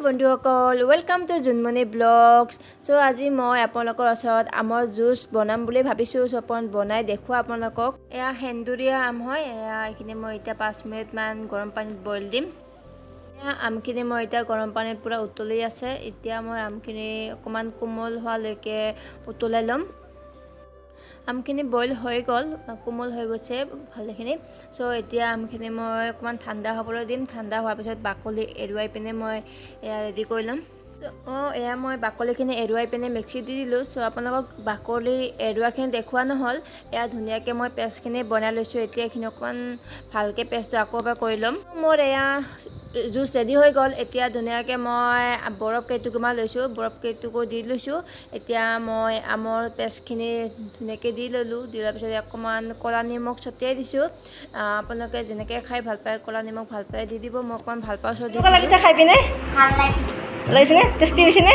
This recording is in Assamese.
বন্ধুসকল, welcome to Jonmoni blogs. চ' আজি মই আপোনালোকৰ ওচৰত আমৰ জুচ বনাম বুলি ভাবিছোঁ। চ' অকণ বনাই দেখুৱাওঁ আপোনালোকক। এয়া সেন্দুৰীয়া আম হয়। এয়া এইখিনি মই এতিয়া 5 মিনিটমান গৰম পানীত বইল দিম। এয়া আমখিনি মই এতিয়া গৰম পানীত পূৰা উতলি আছে। এতিয়া মই আমখিনি অকণমান কোমল হোৱালৈকে উতলাই ল'ম। আমখিনি বইল হৈ গ'ল, কোমল হৈ গৈছে ভালেখিনি। চ' এতিয়া আমখিনি মই অকণমান ঠাণ্ডা হ'বলৈ দিম। ঠাণ্ডা হোৱাৰ পিছত বাকলি এৰুৱাই পিনে মই এয়া ৰেডি কৰি ল'ম। অঁ, এয়া মই বাকলিখিনি এৰুৱাই পিনে মিক্সিত দি দিলোঁ। চ' আপোনালোকক বাকলি এৰুৱাখিনি দেখুওৱা নহ'ল। এয়া ধুনীয়াকৈ মই পেষ্টখিনি বনাই লৈছোঁ। এতিয়া এইখিনি অকণমান ভালকৈ পেষ্টটো আকৌ এবাৰ কৰি ল'ম। মোৰ এয়া জুচ ৰেডি হৈ গ'ল। এতিয়া ধুনীয়াকৈ মই বৰফ কেইটুকুৰমান লৈছোঁ, বৰফ কেইটুকুৰ দি লৈছোঁ। এতিয়া মই আমৰ পেষ্টখিনি ধুনীয়াকৈ দি ল'লোঁ। দি লোৱাৰ পিছত অকণমান ক'লা নিমখ ছটিয়াই দিছোঁ। আপোনালোকে যেনেকৈ খাই ভাল পায়, ক'লা নিমখ ভাল পায় দি দিব। মই অকণমান ভাল পাওঁ, চ' দি। লাগিছে খাই পিনে? ভাল লাগিছে। লাগিছেনে? টেষ্টি হৈছেনে?